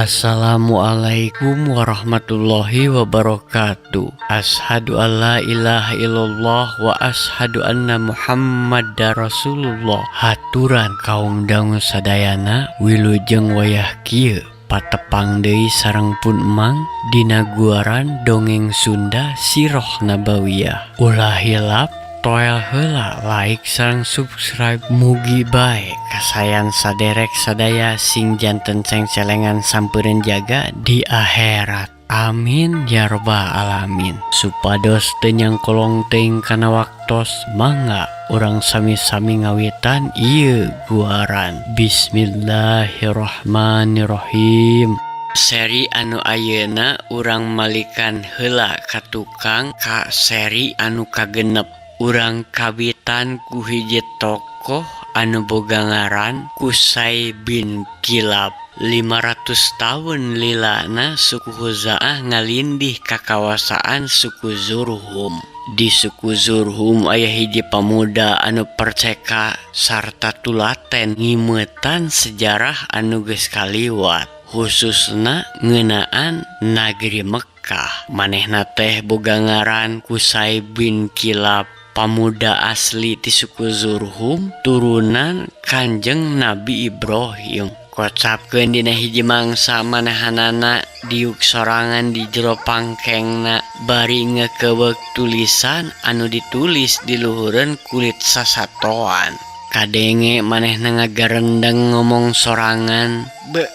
Assalamualaikum warahmatullahi wabarakatuh. Asyhadu alla ilaha illallah wa asyhadu anna Muhammadar Rasulullah. Haturan kaum dangu sadayana, wilujeng wayah kieu patepang deui sareng pun Emang dina guaran dongeng Sunda Siroh Nabawiyah. Ulah hilap toel heula like sareng subscribe, mugi bae kasayan saderek sadaya sing janten cengcelengan sampeureun jaga di akhirat. Amin ya robbal alamin. Supados teu nyangkolong teuing kana waktos, mangga urang sami-sami ngawitan ieu guaran. Bismillahirrahmanirrahim. Seri anu ayeuna urang malikan heula ka tukang ka seri anu kagenep. Urang kawitan ku hiji tokoh anu boga ngaran Kusai bin Kilab. 500 tahun lilana suku Huzaah ngalindih ka kawasaan suku Zurhum. Di suku Zurhum aya hiji pamuda anu perceka sarta tulaten ngimetan sejarah anu geus kaliwat, khususna ngeunaan nagri Mekkah. Manehna teh boga ngaran Kusai bin Kilab, pamuda asli ti suku Zurhum, turunan Kanjeng Nabi Ibrahim. Kocapkeun dina hiji mangsa manehanana diuk sorangan di jero pangkengna bari ngekewek tulisan anu ditulis di luhureun kulit sasatoan. Kadenge manehna ngagarendeng ngomong sorangan. Be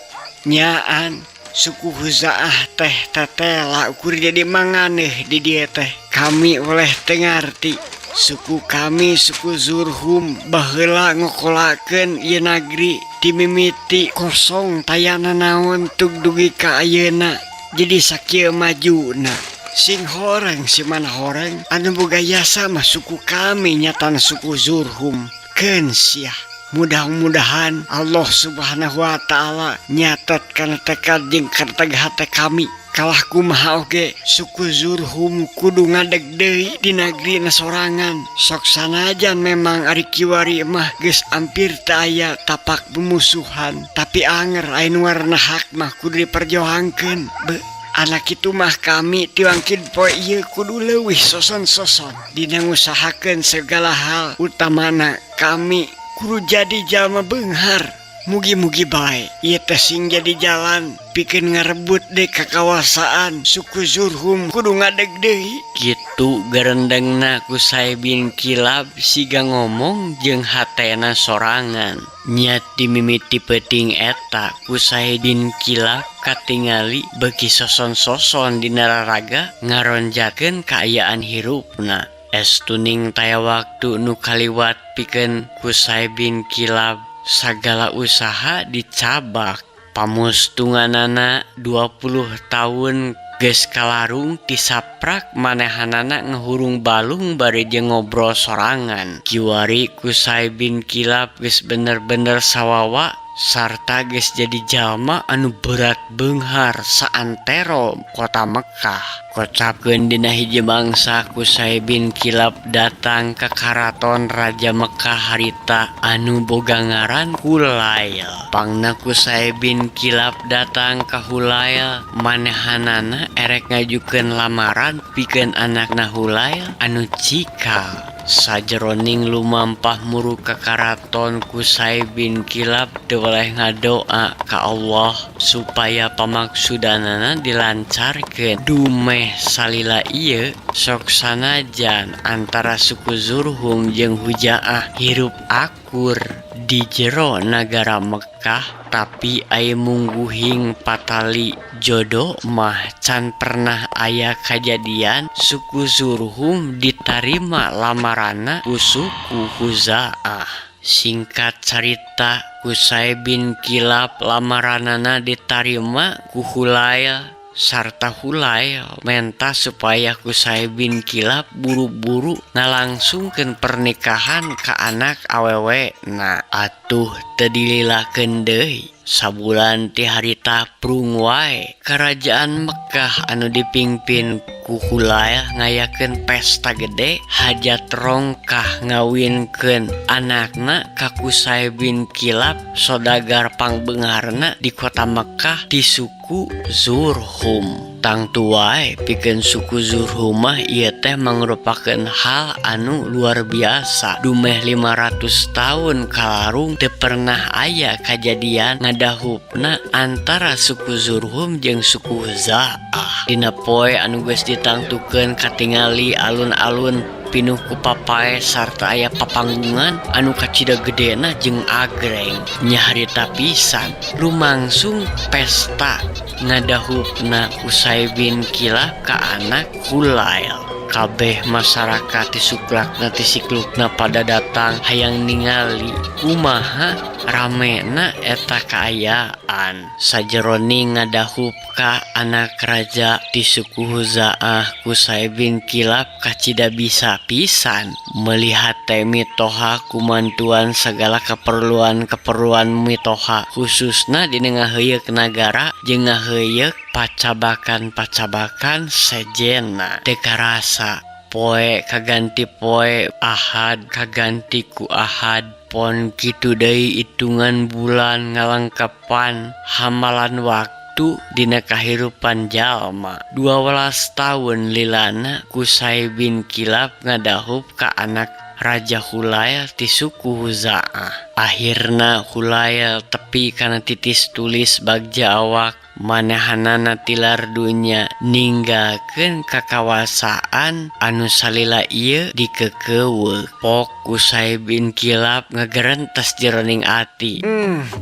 nyaan suku Huzaah teh tetela ukur jadi manganeh di dieu teh. Kami oleh teu ngarti. Suku kami, suku Zurhum, baheula ngokolakeun ieu nagri timimiti kosong tayana naon tug dugi ka ayeuna jadi sakieu majuna. Sing horeng si mana horeng anu boga yasa mah suku kami, nyatana suku Zurhum. Keun sia, mudah-mudahan Allah Subhanahu wa Ta'ala nyatet kana tekad jeung karteg hate kami. Kalah kumaha oge suku Zurhum kudu ngadeg deui di nagri sorangan. Sok sanajan memang ari kiwari mah geus ampir teu aya tapak pemusuhan, tapi anger aya nu ngaranna hak mah kudu diperjuangkeun. Be anak itu mah kami tiwangkid poe ieu kudu leuwih soson-soson dina ngusahakeun segala hal, utamana kami kudu jadi jalma beunghar. Mugi-mugi bae ieu teh sing jadi jalan pikeun ngarebut deui kakawasaan suku Zurhum, kudu ngadeg deui. Kitu gerendengna Kusai bin Kilab siga ngomong jeung hatena sorangan. Nya timimiti peuting eta Kusai bin Kilab katingali beuki soson-soson dina raraga ngaronjakeun kaayaan hirupna. Estuning taya waktu nu kaliwat pikeun Kusai bin Kilab sagala usaha dicabak. Pamustunganana 20 tahun geus kalarung tisaprak manehanana ngahurung balung bari jeung ngobrol sorangan. Kiwari Kusai bin Kilab geus bener-bener sawawa sarta geus jadi jalma anu berat beunghar saantero kota Mekkah. Kocapkeun dina hiji mangsa Kusai bin Kilab datang ka karaton Raja Mekkah harita anu boga ngaran Hulail. Pangna Kusai bin Kilab datang ka Hulail, manehanana erek ngajukeun lamaran pikeun anakna Hulail anu cikal. Sajeroning lumampah muru ka karaton, Kusai bin Kilab teu weleh ngadoa ka Allah supaya pamaksudanana dilancarkeun. Dumeh salila ieu sok sanajan antara suku Zurhum jeung Hujaah hirup akur di jero nagara Mekkah, tapi aya mungguhing patali jodo mah can pernah aya kajadian suku Zurhum ditarima lamaranna ku suku Huzaah. Singkat carita, Kusai bin Kilab lamaranana ditarima ku Hulail sarta Hulail menta supaya Kusai bin Kilab buru-buru ngalangsungkeun pernikahan ka anak awewe. Na atuh teu dililakeun deui. Sabulan ti harita prung wae Karajaan Mekkah anu dipingpin ku Hulail ngayakeun pesta gede hajat rongkah ngawinkeun anakna ka Qusay bin Kilab sodagar pangbeungharna di kota Mekkah ti suku Zurhum. Tangtu wae pikeun suku Zurhum mah ieu teh mangrupakeun hal anu luar biasa. Dumeh 500 tahun kalarung teu pernah aya kajadian ngadahupna antara suku Zurhum jeung suku Huzaah. Dina poe anu geus ditangtukeun katingali alun-alun pinuh ku papae sarta aya papanggungan anu kacida gedena jeung agreng. Nya harita pisan lumangsung pesta ngadahupna Qusay bin Kilab ka anak Hulail. Kabeh masyarakat ti suklakna ti siklukna pada datang hayang ningali kumaha ramena eta kaayaan. Sajeroning ngadahup ka anak raja ti suku Huzaah, Qusay bin Kilab kacida bisa pisan melihat teh mitoha kumantuan segala keperluan-keperluan mitoha, khususna dina ngaheuyeuk nagara jeung ngaheuyeuk pacabakan-pacabakan sejenna. Teu karasa poe kaganti poe, Ahad kaganti ku Ahad, pon kitu deui hitungan bulan ngalengkepan hamalan waktu dina kahirupan jalma. 12 tahun lilana Qusay bin Kilab ngadahup ka anak Raja Hulail ti suku Huzaah. Akhirna Hulail tepi kana titis tulis bagja awak, manehanana tilar dunya ninggalkeun kakawasaan anu salila ieu dikekeuweuk. Pok Qusay bin Kilab ngagerentes jeroning ati.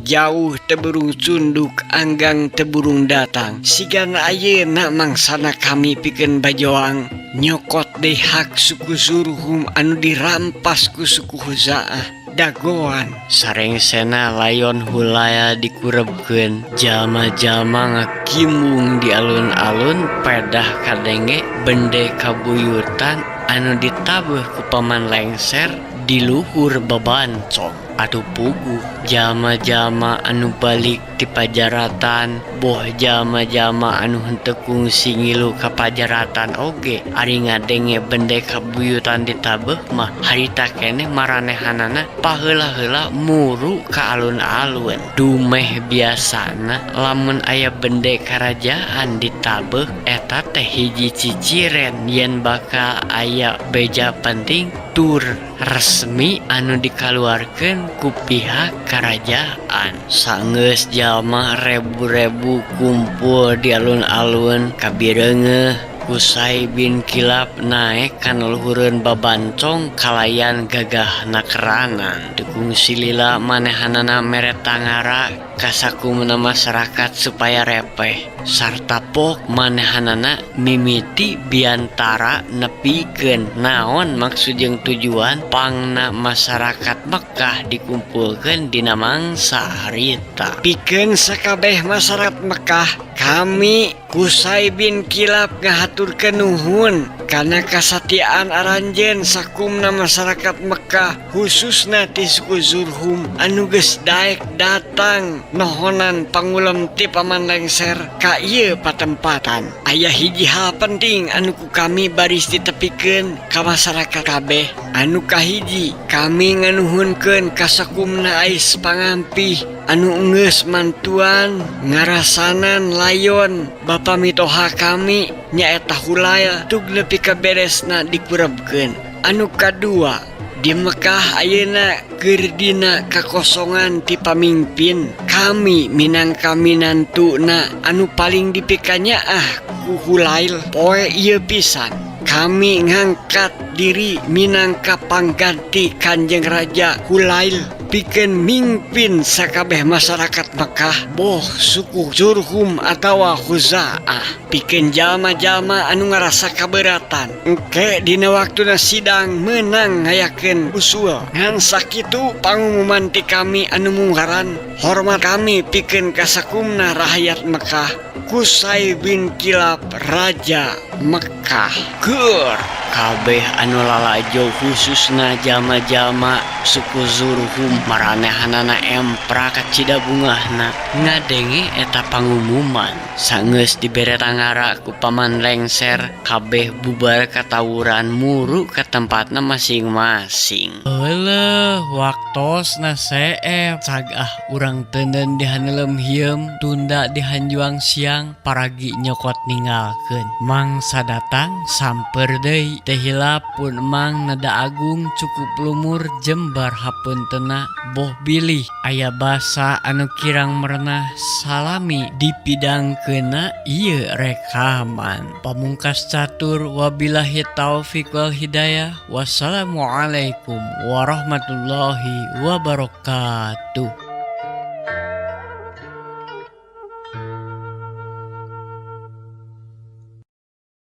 Jauh teu burung cunduk, anggang teu burung datang. Sigana ayeuna mangsana kami pikeun bajoang nyokot deui hak suku Zurhum anu dirampas ku suku Huzaah. Dagoan. Sarengsena layon Hulail dikurebkeun, jalma-jalma ngakimbung di alun-alun pedah kadenge bende kabuyutan anu ditabeuh ku Paman Lengser di luhur babancong. Atuh puguh jalma-jalma anu balik ti pajaratan, boh jalma-jalma anu henteu kungsi ngilu ka pajaratan oge, ari ngadenge bende kabuyutan ditabeuh mah harita keneh maranehanana paheula-heula muru ka alun-alun. Dumeh biasana lamun aya bende karajaan ditabeuh, eta teh hiji ciciren yen bakal aya beja penting tur resmi anu dikaluarkeun ku pihak karajaan. Sanggeus jalma rebu-rebu kumpul di alun-alun, kabireungeuh Qusay bin Kilab naek kana luhureun babancong kalayan gagah nakeranan. Teu kungsi lila manehanana mere tangara ka sakumna masyarakat supaya repeh sarta pok manehanana mimiti biantara nepikeun naon maksud jeung tujuan pangna masyarakat Mekkah dikumpulkeun dina mangsa harita. Pikeun sakabeh masyarakat Mekkah, kami Qusay bin Kilab ngahaturkeun nuhun kana kasatiaan aranjeun sakumna masyarakat Mekkah, khususna ti suku Zurhum anu geus daek datang nohonan pangulem ti Paman Lengser ka ieu patempatan. Aya hiji hal penting anu ku kami baris ditepikeun ka masyarakat kabeh. Anu kahiji, kami nganuhunkeun ka sakumna ais pangampih anu enggeus mantuan ngarasanan layon bapa mitoha kami, nyaeta Hulail, tug nepi ka beresna dikurebkeun. Anu kadua, di Mekah ayeuna keur dina kakosongan ti pamingpin. Kami minangka minantuna anu paling dipikanyaah ku Hulail poe ieu pisan, kami ngangkat diri minangka pangganti Kanjeng Raja Hulail pikeun mingpin sakabeh masyarakat Mekah, boh suku Jurhum atawa Huzaah. Pikeun jalma-jalma anu ngarasa kaberatan, engke dina waktuna sidang meunang ngayakeun usul. Ngan sakitu pangumuman ti kami anu munggaran. Hormat kami pikeun ka sakumna rahayat Mekah, Qusay bin Kilab, Raja Mekkah. Keur Kabeh anu lalajo, khususna jalma-jalma suku Zurhum, maranehanana empra kacida bungahna ngadenge eta pangumuman. Sanggeus dibere tangara ku Paman Lengser, kabeh bubar katawuran, muru ka tempatna masing-masing. Euleuh, waktosna seep. Cag ah urang teunden di haneulem hieum, tunda di hanjuang siang, paragi nyokot ninggalkeun. Mangsa datang samper deui. Teu hilap pun Emang nada agung cukup lumur jembar hapuntenna, boh bilih aya basa anu kirang merenah salami dipidangkeunna ieu rekaman. Pamungkas catur, wabillahi taufik wal hidayah, wassalamualaikum warahmatullahi wabarakatuh.